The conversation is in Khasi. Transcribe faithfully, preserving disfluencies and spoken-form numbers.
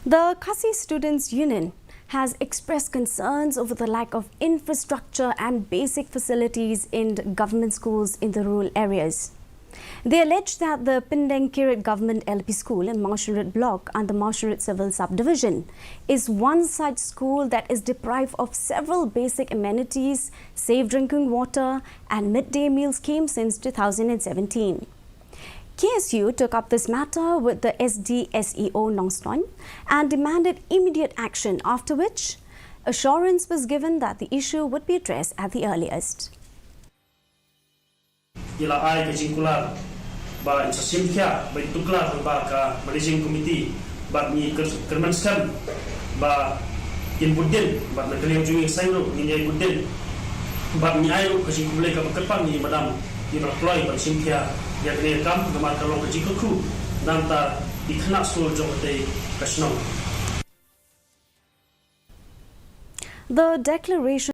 The Khasi Students Union has expressed concerns over the lack of infrastructure and basic facilities in government schools in the rural areas. They allege that the Pindeng Kirit Government L P School in Mawshynrut Block and the Mawshynrut Civil Subdivision is one such school that is deprived of several basic amenities, safe drinking water, and midday meal scheme since two thousand seventeen. K S U took up this matter with the S D S E O Nongstoin and demanded immediate action, after which assurance was given that the issue would be addressed at the earliest. Ngi la ai ka jingkular ba in sa shim khia ba in tuklar ba ka managing committee bad ngi kyrmen skhem ba in bud din bad na ka liang jong ngi seng ruh ngin ïai bud din bad ngi ai ruh ka jingkhublei kaba kyrpang ïa i madam ïa ba la kloi ban shim khia ïa kane ka kam namar ka long ka jingkyrkhu nangta i khynnah skul jong katei ka shnong. The declaration